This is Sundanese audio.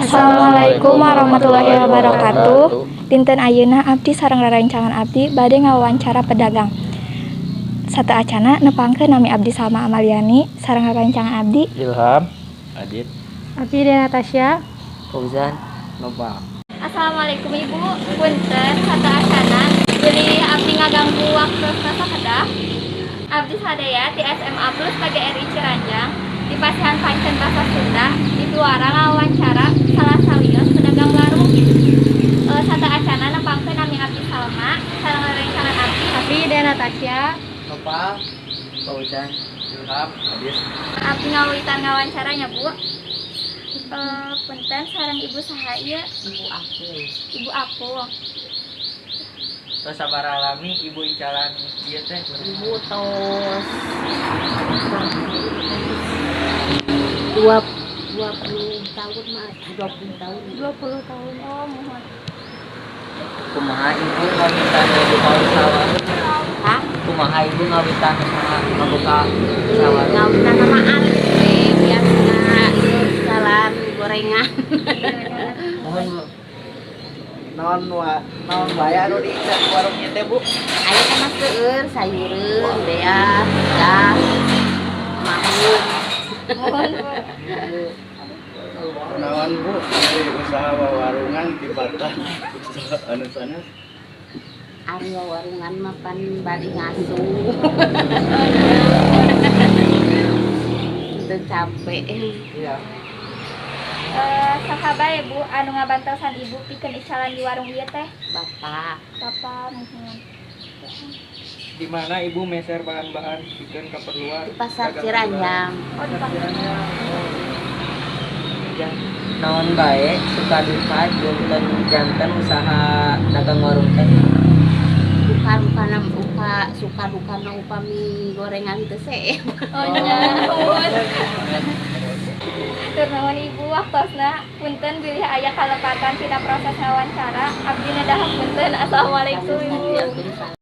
Assalamualaikum warahmatullahi wabarakatuh. Dinten ayeuna abdi sareng rerencangan abdi bade ngawawancara pedagang. Sateuacana nepangkeun, nami abdi Salma Amaliani sareng rerencangan abdi Ilham, Adit, Abdi dan Natasha. Fauzan. Nova. Assalamualaikum, Ibu. Punten sateuacana bilih abdi ngaganggu waktu sakedap. Abdi sadaya ti SMA Plus PGRI Ciranjang dipasihan pancen basa Sunda dipiwarang ngawawancara salah sawios pedagang warung. Sateuacana nepangkeun, nami abdi Salma sareng rerencangan abdi Abdi dan Natasha. Nova. Fauzan. Ilham, Adit. Abdi ngawitan ngawancaranya, Bu. Punten, sareng Ibu saha ieu? Ibu aku. Ibu aku. Tos sabaraha lami Ibu icalan ieu teh? Ibu tos 20 tahun mah, 20 tahun. 20 tahun. Oh, muhun. Kumaha Ibu ngawitan ngabuka usaha warung? Hah? Kumaha Ibu ngawitan usaha ngabuka usaha warung? Ngawitan nama alit we, biasa ieu jalan gorengan. Muhun, Bu. Naon wae anu di warung ieu teh, Bu? Aya sama seueur, sayureun, beas, gas, mahun. Muhun, Bu. Naon, Bu, dari usaha warungan tibatan usaha anu sanes? Ari warungan mah pan bari ngasuh. Teu capek. Iya. Saha bae, Bu, anu ngabantosan Ibu pikeun icalan di warung ieu teh? Bapak. Bapak, muhun. Di mana Ibu meser bahan-bahan pikeun keperluan Di pasar dagang? Ciranjang. Oh, di pasar. Ya. Naon bae suka duka janten janten usaha dagang warung teh? Duka dukana uka suka dukana upami gorengan teu seep. Oh nya, muhun. Hatur nuhun, Ibu, waktosna. Punten bilih aya kalepatan tina proses ngawancara. Abdi nedah punten. Assalamualaikum, Ibu. Waalaikumsalam.